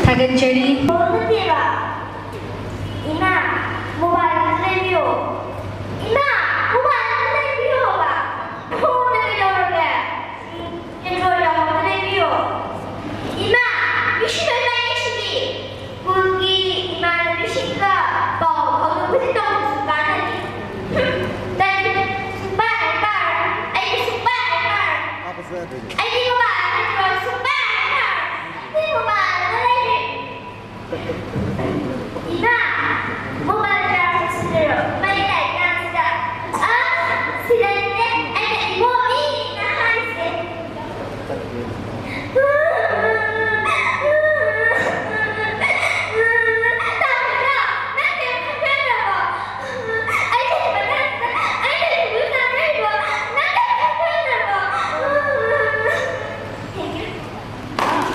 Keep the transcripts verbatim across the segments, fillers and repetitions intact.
ꯊꯥꯒꯠꯆꯔꯤ꯫ ꯅꯠꯇꯦꯕ꯫ ꯏꯃꯥ, mobile ꯑꯝꯇ ꯂꯩꯕꯤꯌꯣ꯫ ꯏꯃꯥ, mobile ꯑꯝꯇ ꯂꯩꯕꯤꯌꯣ ꯍꯥꯏꯕ꯫ Phone ꯗ ꯀꯩꯗꯧꯔꯒꯦ? Android ꯌꯥꯎꯕ ꯑꯝꯇ ꯂꯩꯕꯤꯌꯣ꯫ ꯏꯃꯥ, ꯃꯤꯁꯤ ꯂꯣꯏ ꯄꯥꯏꯅꯩꯁꯤꯗꯤ꯫ ꯁ꯭ꯀꯨꯜꯒꯤ ꯏꯃꯥꯟꯅꯕꯤꯁꯤꯡꯒ ꯄꯥꯎ ꯐꯥꯎꯗꯣꯛ ꯐꯥꯎꯖꯤꯟ ꯇꯧꯕꯗꯨꯁꯨ ꯀꯥꯟꯅꯗꯦ꯫ ꯍꯨꯝ, ꯇꯜꯂꯤ꯫ ꯁꯨꯡꯄꯥꯏ ꯍꯦꯛ ꯄꯥꯔꯔꯣꯏ꯫ ꯑꯩꯗꯤ ꯁꯨꯡꯄꯥꯏ ꯍꯦꯛ ꯄꯥꯔꯔꯣꯏ꯫ ꯑꯩꯗꯤ ꯃꯣꯕꯥꯏꯜ ꯂꯩꯔꯣꯏ, ꯁꯨꯡꯄꯥꯏ ꯍꯦꯛ ꯄꯥꯔꯔꯣꯏ꯫ ꯑꯩꯗꯤ ꯃꯣꯕꯥꯏꯜ ꯑꯃ ꯂꯩꯔꯦ꯫ ꯏꯃꯥ, ꯃꯣꯕꯥꯏꯜ ꯆꯥꯔꯖ ꯇꯧꯁꯤꯜꯂꯤꯔꯣ? ꯃꯩ ꯂꯥꯛꯑꯦ꯫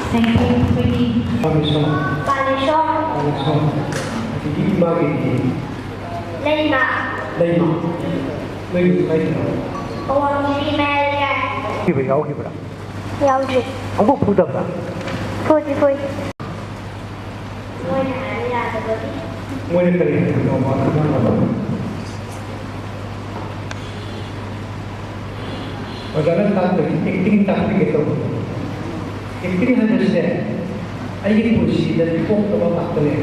ꯄꯥꯂꯦꯁꯣꯔ꯫ ꯄꯥꯂꯦꯁꯣꯔ꯫ ꯑꯗꯒꯤ ꯏꯃꯥꯒꯤꯗꯤ? ꯂꯩꯃ꯫ ꯂꯩꯃ꯫ ꯅꯣꯏꯒꯤꯗꯤ ꯀꯥꯏꯗꯅꯣ? ꯑꯋꯥꯡꯕꯤꯔꯤ ꯃꯌꯥꯏ ꯂꯩꯀꯥꯏ꯫ ꯌꯥꯎꯈꯤꯕ꯭ꯔꯥ, ꯌꯥꯎꯈꯤꯕ꯭ꯔꯥ? ꯌꯥꯎꯗ꯭ꯔꯤ꯫ ꯑꯃꯨꯛ ꯐꯨꯗꯕ꯭ꯔꯥ? ꯐꯨꯗꯤ ꯐꯨꯏ꯫ ꯃꯣꯏꯅ ꯍꯥꯏꯕ ꯌꯥꯗꯕꯒꯤ꯫ ꯃꯣꯏꯅ ꯀꯔꯤ ꯍꯥꯏꯕꯅꯣꯕ? ꯑꯣꯖꯥꯅ ꯇꯥꯛꯄꯒꯤ acting ꯇꯥꯛꯄꯤꯒꯦ ꯇꯧꯕꯅꯤ꯫ Acting ꯍꯥꯏꯕꯁꯦ ꯑꯩꯒꯤ ꯄꯨꯟꯁꯤꯗ ꯊꯣꯛꯇꯕ ꯉꯥꯛꯇꯅꯦ꯫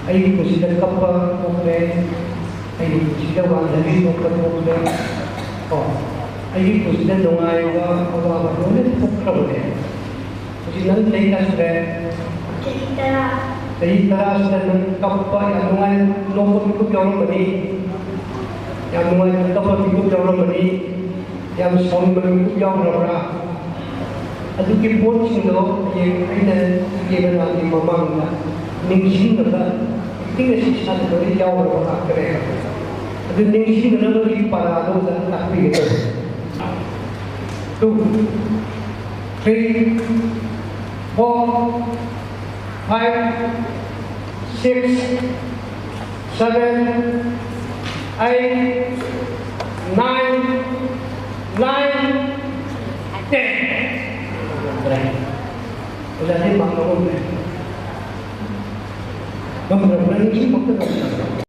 ꯑꯩꯒꯤ ꯄꯨꯟꯁꯤꯗ ꯀꯞꯄ ꯊꯣꯛꯈ꯭ꯔꯦ, ꯑꯩꯒꯤ ꯄꯨꯟꯁꯤꯗ ꯋꯥꯟꯊꯕꯤ ꯊꯣꯛꯄ ꯊꯣꯛꯈ꯭ꯔꯦ, ꯀꯣ, ꯑꯩꯒꯤ ꯄꯨꯟꯁꯤꯗ ꯅꯨꯡꯉꯥꯏꯕ ꯑꯋꯥꯕ ꯂꯣꯏꯅ ꯊꯣꯛꯈ꯭ꯔꯕꯅꯦ꯫ ꯍꯧꯖꯤꯛ ꯅꯪ ꯆꯍꯤ ꯀꯌꯥ ꯁꯨꯔꯦ? ꯆꯍꯤ ꯇꯔꯥ꯫ ꯆꯍꯤ ꯇꯔꯥꯁꯤꯗ ꯅꯪ ꯀꯞꯄ, ꯌꯥꯝ ꯅꯨꯡꯉꯥꯏ, ꯅꯣꯛꯄ ꯃꯤꯀꯨꯞ ꯌꯥꯎꯔꯝꯒꯅꯤ, ꯌꯥꯝ ꯅꯨꯡꯉꯥꯏꯅ ꯀꯞꯄ ꯃꯤꯀꯨꯞ ꯌꯥꯎꯔꯝꯒꯅꯤ, ꯌꯥꯝ ꯁꯥꯎꯅꯤꯡꯕ ꯃꯤꯀꯨꯞ ꯌꯥꯎꯈ꯭ꯔꯕ꯭ꯔꯥ? ꯑꯗꯨꯒꯤ ꯄꯣꯠꯁꯤꯡꯗꯣ ꯍꯌꯦꯡ ꯑꯩꯅ ꯏꯆꯦ ꯃꯅꯥꯎꯒꯤ ꯃꯃꯥꯡꯗ ꯅꯤꯡꯁꯤꯡꯅꯕ, acting ꯑꯁꯤ ꯁꯥꯟꯅꯕꯗ ꯌꯥꯎꯈ꯭ꯔꯕ ꯉꯥꯛꯇꯅꯦꯕ꯫ ꯑꯗꯨ ꯅꯤꯡꯁꯤꯡꯅꯅꯕꯒꯤ ꯄꯔꯥꯗꯣ ꯑꯣꯖꯥꯅ ꯇꯥꯛꯄꯤꯒꯦ ꯇꯧꯕꯅꯤ꯫ Two, three, four, five, six, seven, eight, nine, nine, ten. ꯑꯣꯖꯥꯗꯤ ꯃꯥꯔꯛ ꯂꯧꯔꯝꯃꯦ꯫ ꯉꯝꯗ꯭ꯔꯕ ꯅꯪ ꯁꯤ ꯈꯛꯇ ꯉꯝꯗ꯭ꯔꯕ?